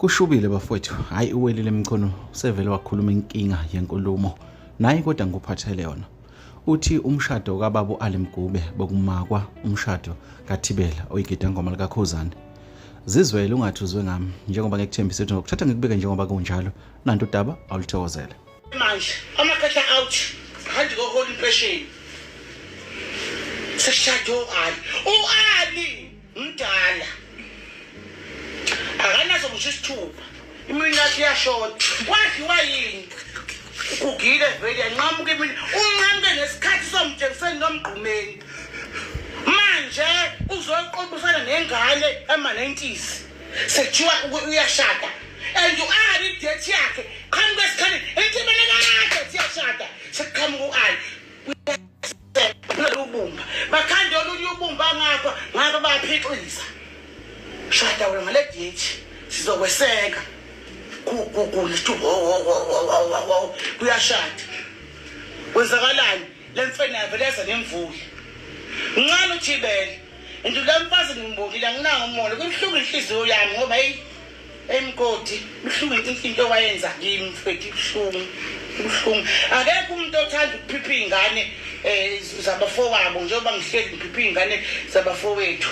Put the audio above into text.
Kushubile bafowethu, hhayi uWelile Mchunu usevele wakhuluma inkinga yenkulumo naye kodwa ngikuphathele yona. Uthi umshado kababa u-Ali Mgube bokumakwa umshado kaThibela oyigidangoma likaKhuzani. Zizwele ungathi uzwe ngami njengoba ngikuthembise ukuthi ngokuthatha ngikubeke njengoba kunjalo. Nantu udaba awuluthokozele. Manje amakhehla out handi kohola impesheni seshade u-Ali u-Ali mdala akanazo ngisho isithupha imini yakhe iyashoda wadliwa yini ugugile vele yanqamuka imini unqamuke nesikhathi somtshengiseni nomgqumeni manje uzoqophisana nengane ema-90s sekuthiwa uyashada and u-ali idethi yakhe qhamuka esikhaleni intibele kade siyashada sekuqhamuka u-ali ubumba bakhande olunye ubumba ngapha ngapha bayaphixisa shada wena ngale date sizokweseka kuyashada kwenzakalani le mfene yavele yaza nemvula ncane uthibele and la mfazi ngimbongile anginawo umona kubuhlungu inhliziyo yami ngoba heyi emgodi buhlungu into wayenza kimi mfethu ibuhlungu ibuhlungu akekho umuntu othanda ukuphipha iy'ngane um zabafowabo njengoba ngihleli ngiphipha iy'ngane zabafowethu.